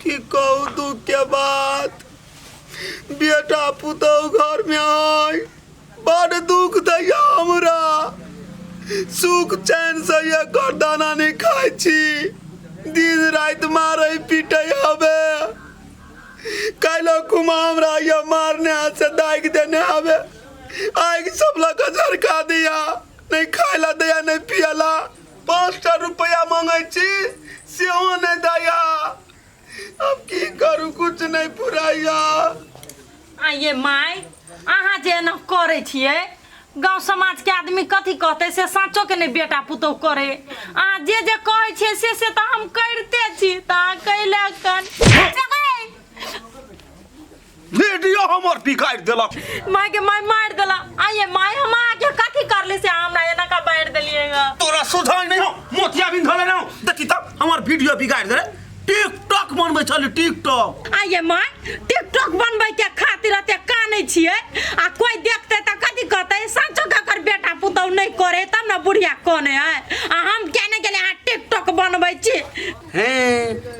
की कहू दुख के बात बेटा पुतहु घर में आय बड़ दुख दैया हमरा सुख चैन से एकर दाना नहीं खाइ छी दिन राति मारै पीटै हवे काल्हि कुमा हमरा ये मारने हाथ से दागि देने हवे आगि सब लऽ कऽ झरका दिया नहीं खाय ला दैया नहीं पियला 5टा रुपया मांगै छी सेहो नहीं दैया अब की करू कुछ नहीं पुराइया आ ये माय अहाँ जे एना करै छियै गाँव समाजके आदमी कथी कहतै से साँचोके नहि बेटा पुतोहु करे अहाँ जे जे कहै छियै से से तऽ हम करिते छी तऽ अहाँ कैले कन वीडियो हमर बिगाड़ि देलक माय के माय मारि देला आ ये माय हम अहाँके कथी करली से हमरा एना का बारि देलियै ग तोरा सुझाइ नहि हौ मोतिया बिन धले नहि हौ देखी तब हमर वीडियो बिगाड़ि देले टिकटॉक बनबै छली टिकटॉक आ ये माय टिकटॉक बनबै के खातिर एते कानै छियै आ कोई देखतै तऽ कथी कहतै साँचो के एकर बेटा पुतहु नहि करे तब ने बुढ़िया कने है आ हम किया नहि गेलियै अहाँ टिकटॉक बनबै छी हे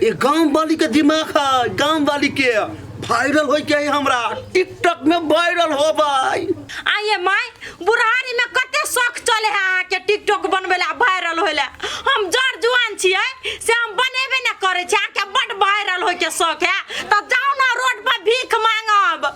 ये गांव वाली के दिमाग है गांव वाली के वायरल होय के है हमरा टिकटॉक में वायरल हो भाई आ ये माय बुढ़ारी में कते शौक चले है अहाँ के टिकटॉक बनबै ला वायरल होय ला हम जर जुआन छियै से हम बनेबे ने करै छी अहाँ के बड वायरल होय के शौक है तऽ जाउ ना रोड पर भीख मांगब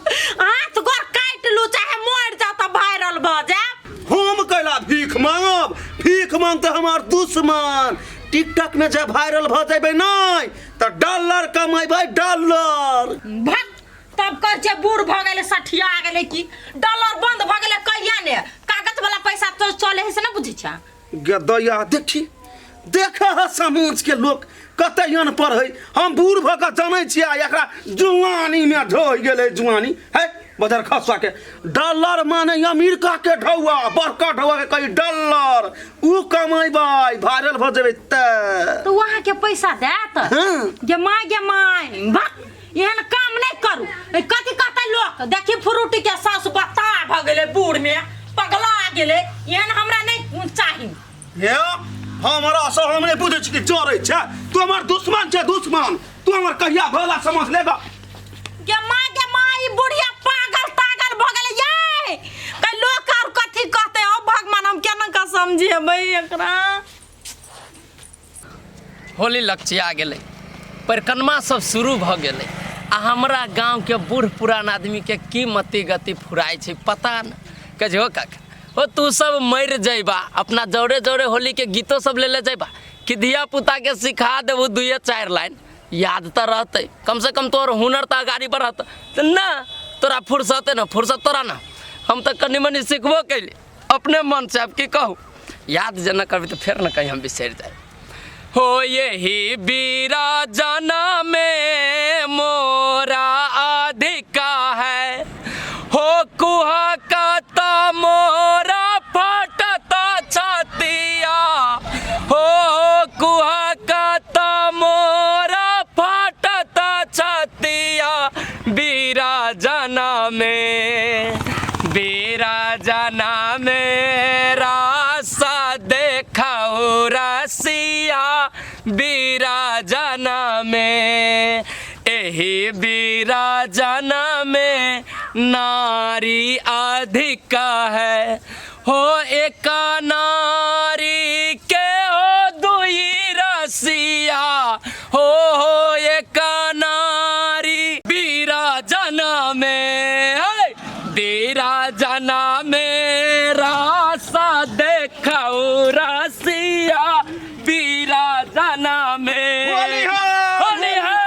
हाथ गोर काटि लू चाहे मरि जाउ तऽ वायरल भऽ जायब हम कैला भीख मांगब भीख मांगते हमार दुश्मन टिकटॉक में जे वायरल भऽ जेबै नहि तऽ डॉलर कमेबै डॉलर भक तब कहै छै बूढ़ भऽ गेलै सठिया गेलै की डॉलर बंद भऽ गेलै कहिया ने कागज वाला पैसा तो चले है से ना बुझै छै गदैया देखी देख समाज के लोक कते अनपढ़ है हम बूढ़ भऽ कऽ जानै छियै आ एकरा जुआनी में ढोइ गेलै जुआनी है बजर खसवा के डॉलर माने अमेरिका के ढौआ बड़का ढौआ के कही डॉलर ऊ कमेबै वायरल भऽ जेबै तऽ तो वहाँ के पैसा देत हाँ। गे माय गे माय भक एहन काम नहीं करू ए, कथी कहते लोक देखी फ्रूटी के सास बता भऽ गेलै बूढ़ में पगला गेलै एहन हमरा नहीं चाही हे हमरा से हम नहि बुझै छी कि जरै छै तू हमर दुश्मन छै दुश्मन तू हमर कहिया भला समझ लेगा गे माय गे माय ई बुढ़िया पागल तागल भऽ गेलै यै कै लोक और कथी कहते ओ भगवान हम केना का समझेबै एकरा होली लगचिया गेलै परिक्रमा सब शुरू भऽ गेलै आ हमरा गाँवके बूढ़ पुरान आदमीके की मति गति फुराइ छै पता नहि कहै छै हो काका हो तू सब मरि जैबा अपना जौरे जौरे होलीके गीतो सब लेले जैबा कि धिया पुताके सिखा देबू दुइये चारि लाइन याद तऽ रहतै कमसँ कम तोहर हुनर तऽ अगाड़ी बढ़त तऽ ना तोरा फुर्सते ना फुर्सत तोरा ना हम तऽ कनि मनि सिखबो कैली अपने मन से आब की कहू याद जेना करबै तऽ फेर ने कहीं हम बिसरि जाए हो यही बीरा जाना में मोरा अधिका है हो कुहा का मोरा फटता छतिया हो कुहा का मोरा फटता छतिया बीरा जाना में बीरा जाना में रासा देखाओ रसिया बीरा जाना में एही बीरा जाना में नारी अधिका है हो एक नारी के हो दुई रसिया हो हो एक नारी बीरा जना में है बीरा जना में रासा देखाओ रसिया बीरा जना में होली है! होली है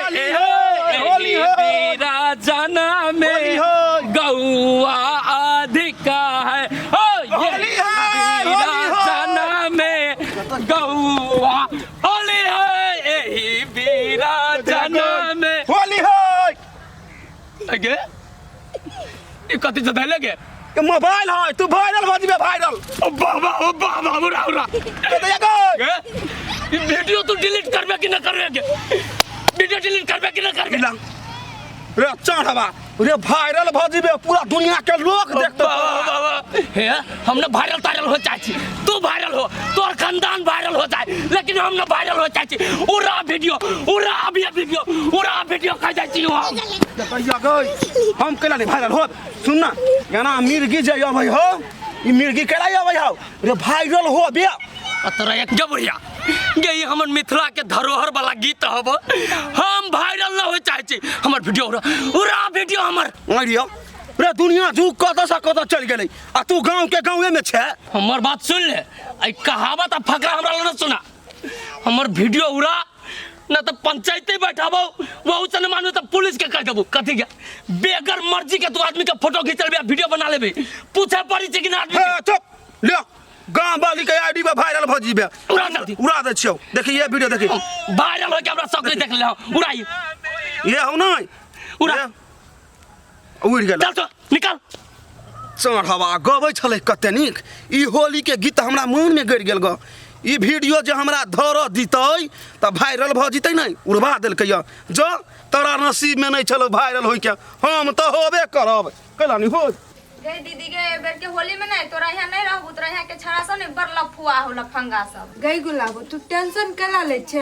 होली है! होली है! बीरा जना में होली है! गौआ अधिका है हो ये होली है! बीरा होली है! जना में गौआ होली है यही बीरा जना में होली है अगे ई कथी से धैले गे ये मोबाइल है तू वायरल भऽ जेबे वायरल ओ बाबा ओ बाबा उड़ा उड़ा गदैया गै गे ई वीडियो तू डिलीट करबे कि ना करबे गे वीडियो डिलीट करबे कि ना करबे ला। रे चढ़वा रे वायरल भऽ जेबे पूरा दुनिया के लोग देखतो। हे, हम न वायरल तायरल हो चाहे छी, तू वायरल हो, तोर खानदान वायरल हो जाए, लेकिन हम न वायरल हो चाहे छी। उड़ा वीडियो, उड़ा अभी वीडियो, उड़ा वीडियो खा जाइ छी हम। देखैया गई, हम केला नहीं वायरल हो? सुन ना, एना मिर्गी जे अबै हो, ई मिर्गी केला अबै हो रे, वायरल हो बे। आ तोरा एक बुढ़िया गे, ई हमर मिथिला के धरोहर वाला गीत हब, हम वायरल न हो चाहे छी। हमर वीडियो उड़ा, उड़ा वीडियो हमर। आइडिया रे, दुनिया जुग कतऽ से कतऽ चलि गेलै आ तू गाँव के गाँवे में छै। हमर बात सुन ले, आई कहावत आ फकरा हमरा लग न सुना। हमर वीडियो उड़ा न तो पंचायते बैठाबो, वहू से न मानू तो पुलिस के कह देबो। कथी के बेगर मर्जी के तू आदमी के फोटो खींच लेबे, वीडियो बना लेबे, पूछे पड़ी छै कि ना आदमी के? हे चुप, ले गाँव वाली के आईडी पे वायरल भऽ जीबे। उड़ा जल्दी। उड़ा दै छियौ, देखी ये वीडियो देखी। वायरल हो के हमरा सब देख ले, उड़ाई। ये हौ नहीं उड़ा। ये। उड़ि गेल। चल तो निकल। चढ़वा गबै छलै कते नीक ई होली के गीत, हमरा मन में गड़ि गेल ग। ई वीडियो जे हमरा धर दितै तऽ वायरल भऽ जितै। नहि उड़बा देलकै यऽ, जो तोरा नसीब में नहि छलौ वायरल होइके, हम तऽ होबे करब। कैला नहि हो गे दीदी गे, ए बेर के होली में नहीं तोरा यहाँ नहीं रहबू, तोरा यहाँ के छड़ा सब नहीं बड़ लफुआ हो, लफंगा सब। गई गुलाबो, तू टेंशन केला लै छै?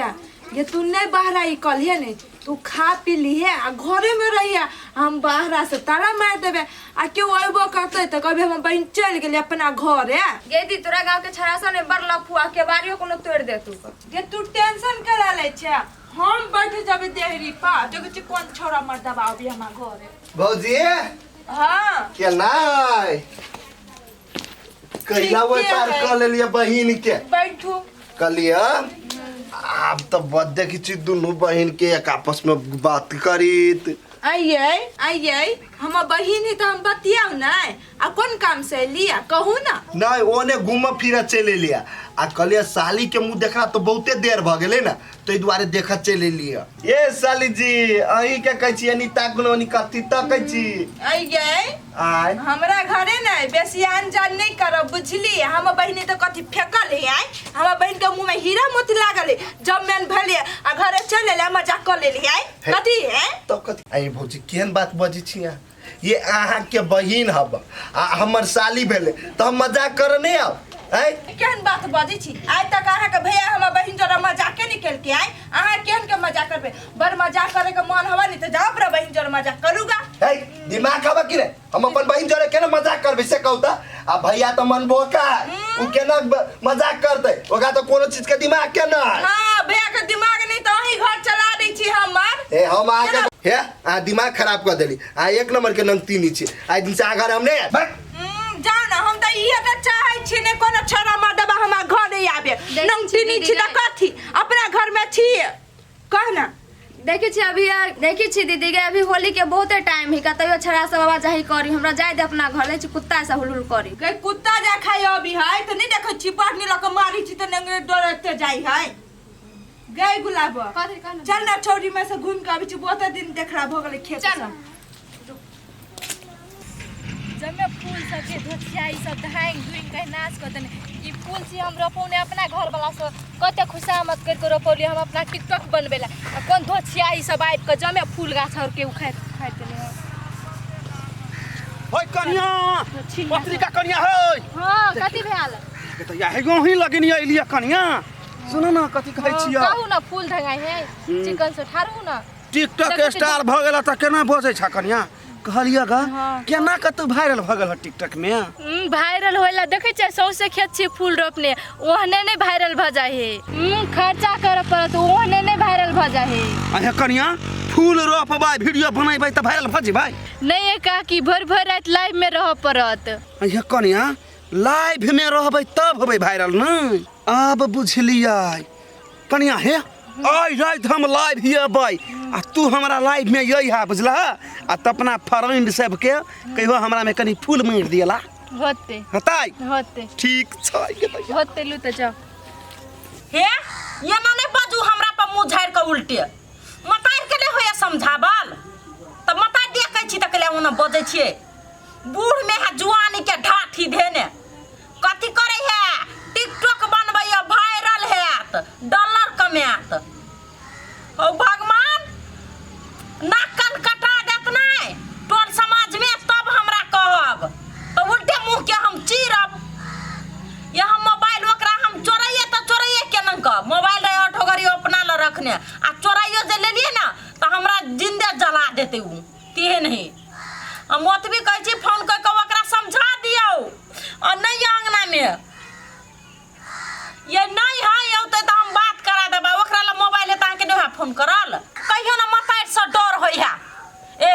ये तू नहीं बाहरा ई कलिहे नहीं, तू खा पी लिहे आ घरे में रहिए, हम बाहरा से ताला मार देबे आ केओ अयबो करतै तऽ कहबे हमर बहिन चलि गेलै अपना घरे। गे दी, तोरा गांव के छड़ा सब नहीं बड़ लफुआ, केबाड़ियो कोनो तोड़ दे तू। गे तू टेंशन केला लै छै? हम बैठ जेबै देहरी पर, देखै छी कोन छौड़ा मर्दबा अभी हमरा घरे। भौजी। हाँ। केना है? कहिया ठीके व्यापार है। कऽ लेलियै बहिन के? बैठू। कहलियै आब तऽ बड देखै छी दुनू बहिन के एक आपस में बात करीत। आइयै आइयै, हमर बहिन है तऽ हम बतियाउ नहि? आ कोन काम से एली आ कहू ना। नहीं, ओने घूमऽ फिरऽ चलि एलियै आ कहलियै साली के मुँह देखला तऽ बहुते देर भऽ गेलै ने, ताहि दुआरे देखऽ चलि एलियै। ए साली जी, अहीं के कहै छी, अनिता कोनो कथी तकै छी? आइयै। आय। हमरा घरे नहि बेसी आन जान नहि करब, बुझली? हमर बहिनी तऽ कथी फेकल है? आइ हमर बहिन के मुँह में हीरा मोती लागल है, जब मैन भेलै आ घरे चलि एलै, मजाक कऽ लेली। आइ हे। कथी है? तऽ कथी? आइ भौजी, केहन बात बजै छी अहाँ? ये अहाँके बहिन हब आ हमर साली भेलै तऽ हम मजाक करऽ नहि आब? आँय, केहन बात बजै छी? आइ तक अहाँके भैया हमर बहिन जोड़ा मजाके नहि केलकै, आइ अहाँ केहन के मजाक करबै? बड़ मजाक करे के मन हवा नहीं तऽ जाओ अपना बहिन जोड़ा मजाक करूगा। है, दिमाग हवा कि नहि? हम अपन बहिन जोड़े केना मजाक करबै से कहू तऽ? आ भैया तऽ मनबोका है, उ केना मजाक करतै? ओकरा तऽ कोनो चीज के दिमाग के नहि। हाँ, भैया के दिमाग नहीं तऽ अहीं घर चला दै छी हमर। ए, हम अहाँके हे, अहाँ दिमाग खराब कऽ देली। अहाँ एक नंबर के नंगतीनी छी। आइ दिन से अहाँ घर हम नहि आयब। भक। जाउ ना, हम तऽ इहे तऽ चाहै छी ने कोनो छोरा मर्दबा हमरा घर नहि आबे। देखै छी नंगतीनी दीदी छी तऽ गे। कथी अपना घर में छी, कह ना। देखै छी अभी, देखै छी दीदी गे, अभी होली के बहुते टाइम है, तैयो छड़ा सब आवाजाही करी। हमरा जाय दे अपना घर, लै छी कुत्ता सब हुल हुल करी। गे कुत्ता जा खाइ अभी है तऽ नहि देखै छी, पढ़नी लऽ कऽ मारै छी तऽ नंगरे डरते जाइ है। गई गुलाब। कथी कह ना? चल ना, छौरी में से घूम के अबै छी, बहुते दिन देखला भऽ गेलै खेत चल। सब। जमे फूल सबके धोतिया ई सब धांग धुनि के नाश कऽ देने। ई फूल छी हम रोपौने अपना घर वाला सब कते खुशामद करि कऽ रोपौलियै हम अपना टिकटॉक बनबै लए, आ कोन धोतिया ई सब आबि कऽ जमे फूल गाछ आर के उखाड़ि उखाड़ि देने हँ। होय कनिया, पत्रिका कनिया होय। हँ, कथी भेल? के तऽ याहे गाँव ही लगनी एलियै। कनिया, सुनू ना, कथी कहै छियै? कहू ना। फूल धंगाइ है चिकन से, ठारू ना। टिकटॉक देखै छी। स्टार भऽ गेल तऽ केना बजै छ कनिया? कहलियै ग। हाँ। केना कतौ वायरल भऽ गेल टिकटॉक में? वायरल होइला देखै छियै, सौंसे खेत छी फूल रोपने, ओहने नहि वायरल भऽ जाइ है। खर्चा करऽ पड़त, ओहने नहि वायरल भऽ जाइ है। अहे कनिया, फूल रोपबै, वीडियो बनेबै तऽ वायरल भऽ जेबै? नहि ये काकी, भरि भरि राति लाइव में रहऽ पड़त। अहे कनिया, लाइव में रहबै तब होबै वायरल? नहि, आब बुझलियै कनिया। हे, आइ राति हम लाइव अबै आ तू हमरा लाइव में अइहा, बुझलह? आ तऽ अपना फ्रेंड सबके कहियो हमरा में कनि फूल मारि दियला। होते। होतै? होते। ठीक छै गे भैया। होते, लू तऽ जाओ। हे, एना नहि बाजू हमरा पर मुँह झाड़ि कऽ उल्टे। मतार के नहि होइए समझाबल तऽ मतार देखै छी तऽ कहले ओना बजै छियै। बूढ़ में है जुआनी के ढाठी धेने, कथी करे है? टिकटॉक बनबैया, वायरल हैत, डॉलर कमायत। ओ भगवान, नाक कान कटा देत। बतियाइयो जे लेलियै ने तऽ हमरा जिंदे जला देतै ओ तेहन है। हम ओतबी कहै छी फोन कऽ कऽ ओकरा समझा दियौ आ नहि अङ्गनामे ये नहीं है औते तऽ हम बात करा देबै। ओकरा लग मोबाइल है तऽ अहाँके नहि फोन करल। कहियो ने मतारि से डर होइ है, ए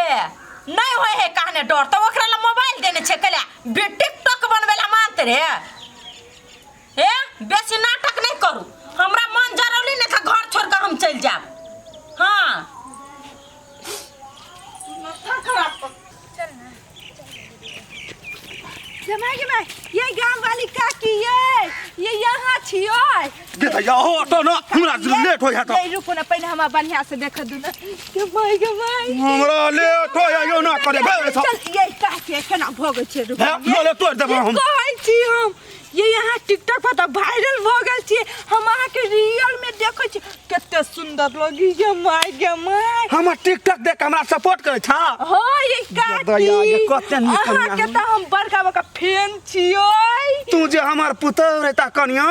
नहीं होइ है कहने डर, तऽ ओकरा लग मोबाइल देने छै कैला टिकटॉक बनबै ला मानते रे। ए बेसी नाटक नहीं करू, हमरा मन जरौली नहीं तऽ घर छोड़ कऽ हम चलि जायब। हाँ माथा खराब। जमाई के भाई, ये गांव वाली काकी ये यहाँ छियो। गे दैया हो अटो न, हमरा लेट हो जात। ये रुको ना, पहले हमरा बढ़िया से देख दू ना। जमाई के भाई हमरा लेट हो जाइयो ना करे बे। चल ये काकी केना भगै छै, रुको। हे ले तोड़ देबो हम। कहै छी हम ये यहाँ टिकटॉक पर तऽ वायरल भऽ गेल छी, हम अहाँके रियल में देखै छी कते सुंदर लगी ये my गे my. हमर टिकटॉक देख हमरा सपोर्ट करै छा? हाँ ये काकी कते नीक कनिया। अहाँके तऽ हम बड़का बड़का फैन छियै। तू जे हमर पुतोह रहता कनिया,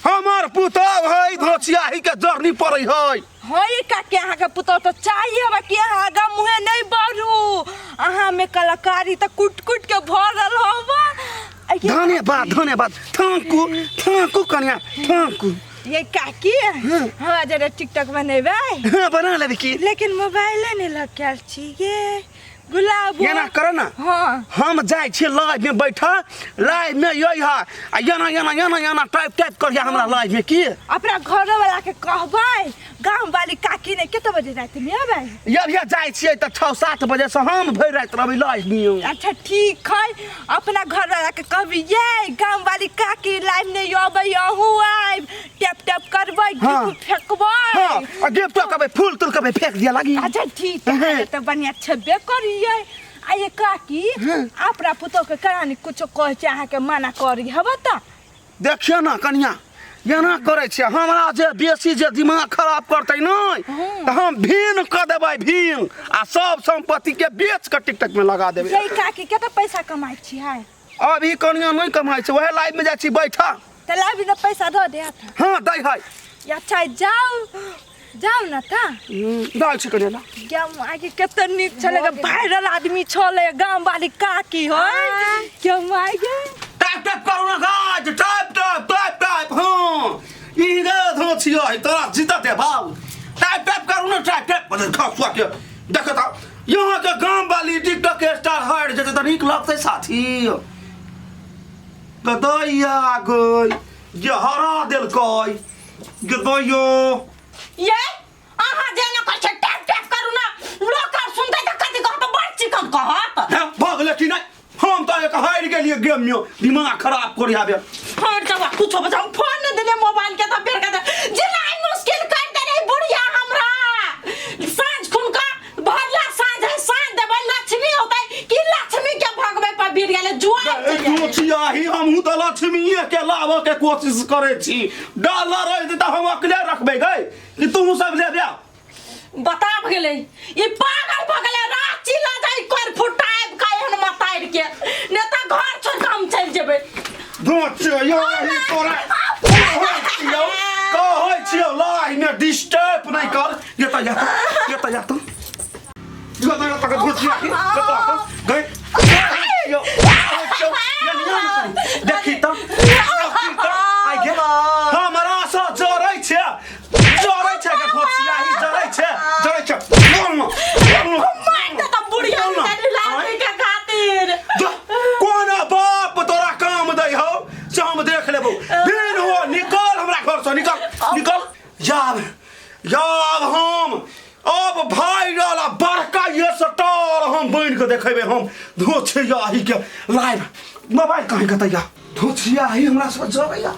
हमर पुतोह है धोचियाही के जरनी पड़ै है। हाँ ये काकी अहाँके पुतोह तऽ चाहिए हमरा कि अहाँ आगाँ मुँहे नहीं बढ़ू, अहाँ में कलाकारी तऽ कुट कुट के भरल हवा। धन्यवाद धन्यवाद, thank you thank you कनिया thank you. ये काकी हमरा जरा टिकटॉक बनेबै? हाँ बना लेबै की, लेकिन मोबाइल नहीं लग छी ये गुलाब। एना कर ना। हाँ हम जाइ छी लाइव में बैठा, लाइव में यही है आ एना एना एना एना टाइप टाइप करिया हमरा लाइव में की। अपना घर वाला के कहबै गांव वाली काकी ने कते बजे राति में अबै? ये जाइ छियै तऽ 6-7 बजे से हम भरि राति रहबै लाइव में। अच्छा ठीक है, अपना घर वाला के कहबी ये गांव वाली काकी लाइव में अबै, अहूँ आबि टैप टैप करबै, गिफ्ट फेंकबै। हाँ आ गिफ्ट कहबै फूल तूल कहबै फेंक दिया लागी। अच्छा ठीक है, तऽ बढ़िया छेबे करियै। आ ये काकी अपना पुतोह के करानी कुछो कहै छै अहाँके मना करी हब तऽ? देखियौ ना कनिया एना करै छै, हमरा जे बेसी जे दिमाग खराब करतै नहि तऽ हम भीन कऽ देबै भीन, आ सब सम्पत्ति के बेच कऽ टिकटक में लगा देबै। ये काकी कते पैसा कमाइ छियै? अभी कनिया नहि कमाइ छै, वएह लाइव में जाइ छी बैठा। तऽ लाइव में पैसा दऽ देत? हाँ दै है। अच्छा जाउ जाउ ना ता जाइ छी कनिया। गाँव आके कते नीक छलै, वायरल आदमी छलै गाँव वाली काकी हो। क्यों आगे टाइप टाइप करू ना guys, type type type type. हाँ ई रे धो छियै तोरा जीत दे बाबू, टाइप टाइप करू ना टाइप टाइप। बदल खसुआ के देखत यहाँ के गाँव वाली टिकटॉक के स्टार हट जेतै तऽ नीक लगतै साथी। गदैया गई जे हरा देलकै गदैयो। ये अहाँ जे न कहै छै टैप टैप करू ना, लोक आर सुनतै तऽ कथी कहत, बड़ चिकन कहत। हैं भऽ गेलै कि नहि? हम तऽ एक हारि गेलियै गेम में, दिमाग खराब करी आबे। हारि जाऊ कुछो बजाऊ, फोन नहि देने मोबाइल के तऽ बेर के जिनाइ मुश्किल कर देने बुढ़िया हमरा। साँझ खुन का भरला साँझ है, साँझ देबै लक्ष्मी होतै कि लक्ष्मी के भगबै पर भिड़ गेलै जुआन। ही हमहूँ तऽ लक्ष्मीए के लाबऽ के कोशिश करै छी, डॉलर रहै तऽ हम अकेले रखबै गै कि तू सब लेबे? बताब गेलै ई पागल भऽ गेलै, रांची लऽ जाइ कर फुटाइब का एहन मतारि के, ने तऽ घर छोड़ कऽ हम चलि जेबै। धोचियो ही तोरा कहै छियौ, कहै छियौ लाइव में डिस्टर्ब नहि कर। ये तऽ या ये तऽ या तऽ ये तऽ या तऽ धोचिया ही गई छियौ, कहै छियौ ये नियम देखी तऽ देखी तऽ आइ गे हमरा सँ जरै छै, जरै छै के धोचिया ही जरै छै, जरै छै। बोल न मारि दे तऽ बुढ़िया लाठी के खातिर। कोन बाप तोरा काम दै हौ से हम देख लेबौ। भिन हो निकल हमरा घर से, निकल निकल। जाब जाब हम अब वायरल आ बड़का ये स्टार हम बनि के देखेबै। हम धोछिया ही के लाइव मोबाइल कहीं कतैया धोछिया ही हमरा सब जरैया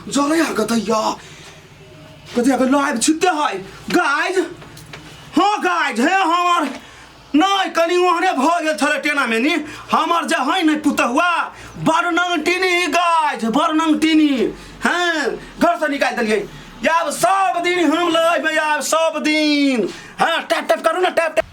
जरैया कतैया कतैया के लाइव छिते है गाइज। हाँ गाइज हे हमर नहीं कनी ओहने भऽ गेल छलै टेना में नी, हमर जे है नहीं पुतहुआ बड़ नंगटिनी गाइज, बड़ नंगटिनी। हाँ घर से निकालि देलियै। आब सब दिन हम लाइव में आब सब दिन। हाँ टैप टैप करू ना टैप टैप।